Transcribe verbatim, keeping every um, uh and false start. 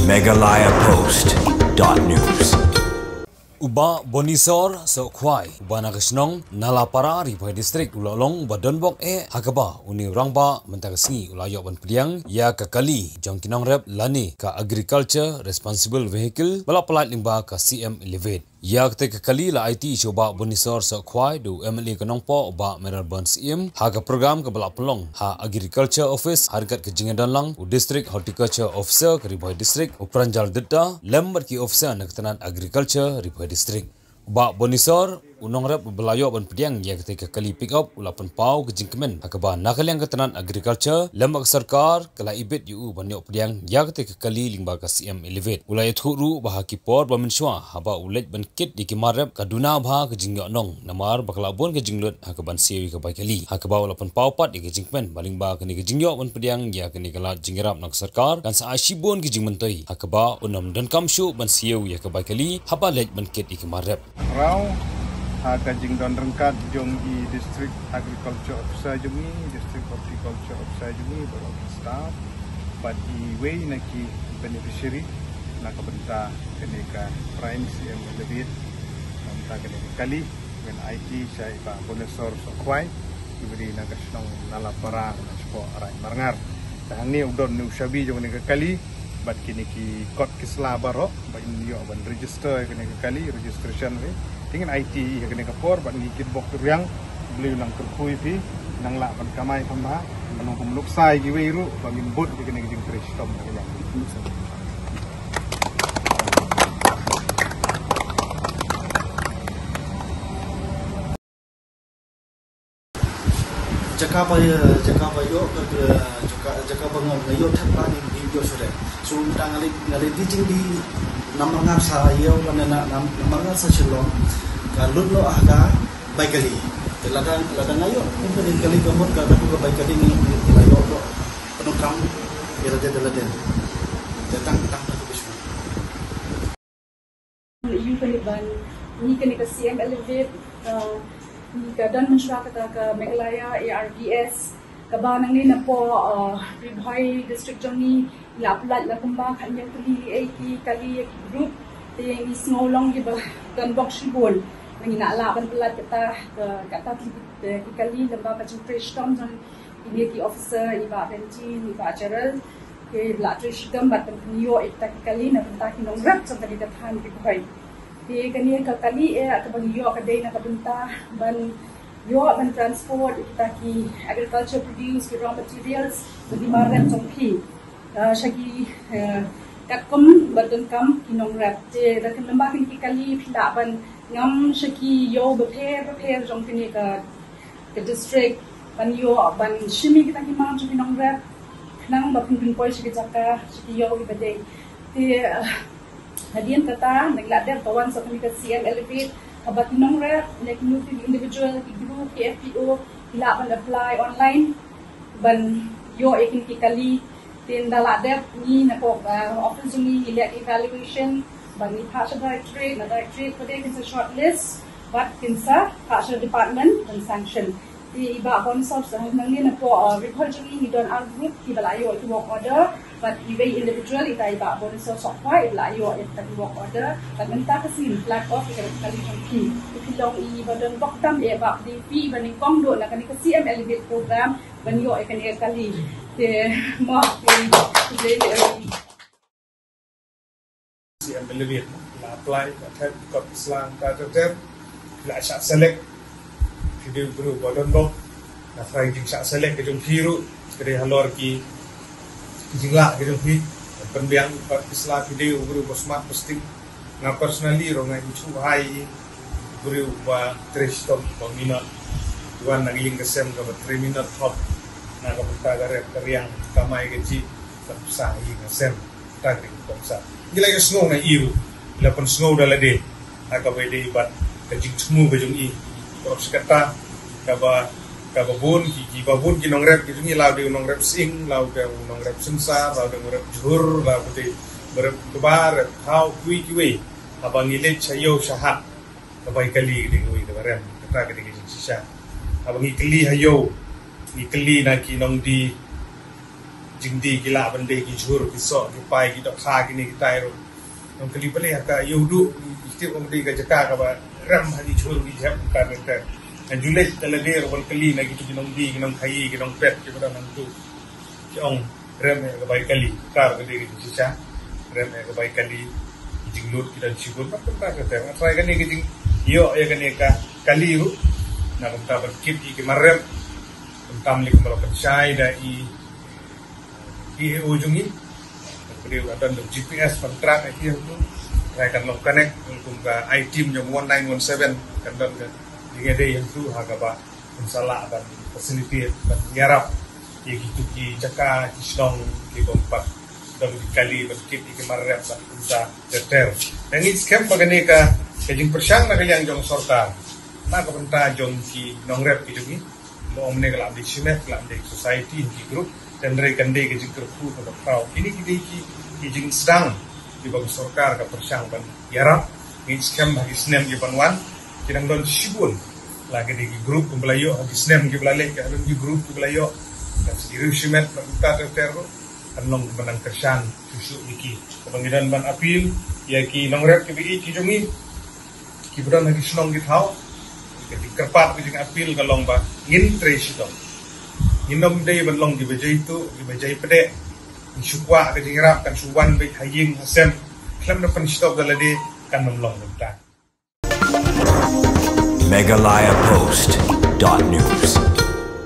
Meghalaya Post dot news. U Bah Bonisor Sohkhwai, uba na ka shnong Nalapara, Ri Bhoi District, u la long uba donbok eh ha kaba une u rangbah mynta ka sngi u la ïoh ban pdiang ïa ka kali jong ki nongrep lane ka Agriculture Responsible Vehicle ba la pyllait lyngba ka C M Elevate. Ïa kata ka kali la aiti sha u Bah Bonisor Sohkhwai da u M L A ka Nongpoh, u Bah Mayral Born Syiem, ha ka program kaba la pynlong ha Agriculture Office, ha ryngkat ka jingïadon lang u District Horticulture Officer ka Ri Bhoi District, u Pranjal Dutta, lem bad ki officer na ka tnat Agriculture Ri Bhoi District. U Bah Bonisor, u nongrep uba la ïoh ban pdiang ïa kata ka kali pickup, u la pynpaw ka jingkmen ha kaba na ka liang ka tnat Agriculture lem bad ka sorkar ka la ibit ïa u ban ïoh pdiang ïa kata ka kali lyngba ka C M Elevate. U la ïathuh ruh ba ha ki por ba mynshuwa haba u leit ban kit ïa ki mar rep ka duna bha ka jingïoh nong namar ba ka la bun ka jinglut ha kaban siew ïa ka bai kali. Ha kaba u la pynpaw pat ïa ka jingkmen ba lyngba kane ka jingïoh ban pdiang ïa kane ka lad jingïarap na ka sorkar kan sa ai shibun ka jingmyntoi ha kaba un ym donkam shuh ban siew ïa ka bai kali haba leit ban kit ïa ki mar rep. Rau ha ka jingdon ryngkat jong i District Agriculture Officer jong i, District Horticulture Officer jong i, baroh ki staff bad iwei na ki beneficiary na ka bynta kane ka Prime C M Elevate, na ka bynta kane ka kali, ngan aiti sha i Bah Bonesor Sohkhwai, iba dei na ka shnong Nalapara, na Shpoh Raid Marngar. Te hangne u don une u shabi jong kane ka kali bad kine ki kot ki sla baroh ba in ïoh ban register ïa kane ka kali, registration re. Te ngin aiti ha kane ka por bad ngi kitbok kitrwiang, U Blei un nang kyrkhu ïa phi, nang lah ban kamai kham bha, ban long kum u nuksa ïa kiwei ruh ba ngin bud ïa kane ka jingtrei shitom na ka liang. Jaka ba, jaka ba ïoh ka, ka, jaka, jaka ba nga, nga ïoh thep ba ni, ni ïoh shuh. So mynta nga leit, nga leit die jingdie namar nga sa ïoh ba na, na, namar nga sa Shillong. Ka lut noh ha ka bai kali. Te lada, lada nga ïoh, ni ka kali ka mut ka, ka, ka bai kali ni, ni, ni la ïoh noh. Pyndonkam ïa lade da lade. Te tang, tang, tang, Ïu kane ban, ngi kane ka C M Elevate, uh, ngi ka don mynshuwa kata ka Meghalaya A R B S, kaba nangne napoh, uh, Ri Bhoi District jong ngi, la pyllait la kumba khatñiew tylli liei ki kali ïa ki group, te ngi sngew long kiba donbok shibun. Ngi la lah ban pyllait kata, ka, kata ki, ki kali lyngba ka jingtrei shitom jong kine ki officer, i Bah Bentin, i Bah Gerald, ki la trei shitom bad ban pynïoh ïa kita ki kali na bynta ki nongrep jong kane ka thaiñ Ri Bhoi. Te kane ka kali eh kaba ngi ïoh ka dei na ka bynta ban ïoh ban transport ïa kita ki agriculture produce, ki raw materials, ba ki mar rep jong phi. Ah, sha ki, eh, katkum ba donkam ki nongrep. Te da kane lyngba kine ki kali phi lah ban ngam sha ki ïew bapher bapher jong kane ka ka district, ban ïoh ban shim ïa kita ki mar jong ki nongrep, khnang ba phin pynpoi sha ki jaka, sha ki ïew kiba dei. Te, eh, hadien kata, ngi la dep ka wan sa kane ka C M Elevate, kaba ki nongrep, ne ki individual, ki group, ki F P O, ki lah ban apply online, ban ïoh ïa kine ki kali, Te ynda la dep ngi napoh, uh, office jong ngi ngi leh evaluation, bad ngi phah sha directorate, na directorate pat kin sa shortlist, bad kin sa phah sha department ban sanction. Te i Bah Bonesor sa hangne napoh, uh, Ri Bhoi jong ngi ngi don ar group kiba la ïoh ki work order, bad iwei individual ita i Bah Bonesor Sohkhwai iba la ïoh ita ki work order, bad mynta ka sngi flag off ïa ka kali jong ki. Te phi long iba donbok tam eh ba dei phi iba nyngkong duh na kane ka C M Elevate program, ban ïoh ïa kane ka kali. Te mo, te, te, te, C M Elevate la apply, la thep, kot sla, ta ter ter, la shah select. Phi dei u briew ba donbok, na pyrshah jingshah select ka jong phi ruh, ka dei halor ki jinglah ka jong phi. Pynbiang kot sla, phi dei u briew ba smat ba sting. Nga personally ruh nga ithuh hi ïa u briew ba trei shitom ba minot. Wan na ka ïing ka sem kaba trei minot hok na ka bynta ka rep ka riang, kamai kajih, ka pisa ha ïing ha sem. Kata ka dei ka pisa. Ngi la ïohsngew na i ruh, ngi la pynsngew da lade ha kaba ïadei bad ka jingthmu ka jong i. Ka rep shi katta kaba, kaba bun ki, kiba bun ki nongrep ki jong i, la u dei u nongrep Sing, la u dei u nongrep Sensar, la u dei u nongrep Jhur, la u dei u nongrep Kba, rep Thaw, kiwei kiwei. Haba ngi leit sha ïew sha hat, ka bai kali ka dei kawei kaba rem, kata ka dei ka jingshisha. Haba ngi kylli ha ïew, ngi kylli na ki nongdie Jingdie ki lah ban dei ki jhur, ki soh, ki pai, ki dohkha, kine kitai ruh. Nong kali pale ha ka ïoh duh, ki tip ong dei ka jaka kaba rem ha ki jhur ki jhep ka benter. Ngan ju leit da lade ruh ban kali na kitu ki nongdie, ki nongkhaii, ki nongpet, kiba don hangtu. Ki ong rem ïa ka bai kali, kar ka dei ka jingshisha. Rem ïa ka bai kali, ki jinglut ki don shibun, bad kumta ka ter. Nga trai kane ka jingïoh ïa kane ka kali ruh na kumta ban kit ïa ki mar rem. Kumta mlei kumba la pynshai da i P A O jong ngi. Ka dei ka don da G P S ban track ïa ki hangtu. Trai kan long connect kum ka I team jong one nine one seven, kan don ka jingïadei hangtu ha kaba kan sa lah ban facilitate, ban ïarap ïa kitu ki jaka, ki shnong kiba ym pat don ki kali ban kit ïa ki mar rem bad kumta ter ter. Te ngi skhem ba kane ka, ka jingpyrshang na ka liang jong sorkar na ka bynta jong ki nongrep ki jong ngi. Ba ong ne ka lah ban dei shimet, ka lah ban dei society, ki group, te hynrei kan dei ka jingkyrkhu kaba khraw. Kine ki dei ki, ki jingsdang kiba ka sorkar ka pyrshang ban ïarap. Ngi skhem ha ki snem kiban wan ki dang don shibun. La ka dei ki group kiba la ïoh ha ki snem kiba la leit, ka don ki group kiba la ïoh. Ka sdang ki riew shimet bad kumta ter ter ruh, kan long ban nang kyrshan shuh shuh ïa ki. Kaba ngi don ban appeal ïa ki nongrep kiba ïeit ki jong ngi, kiba don ha ki shnong ki thaw. Ka jingkyrpad, ka jingappeal ka long ba ngin trei shitom. Ngin ym dei ban long kiba jai tuh, kiba jai pdeng. Ngi shu kwah ka jingïarap kan shu wan beit ha ïing ha sem. Khlem da pynshitom da lade, kan ym long kumta. Meghalaya Post dot news.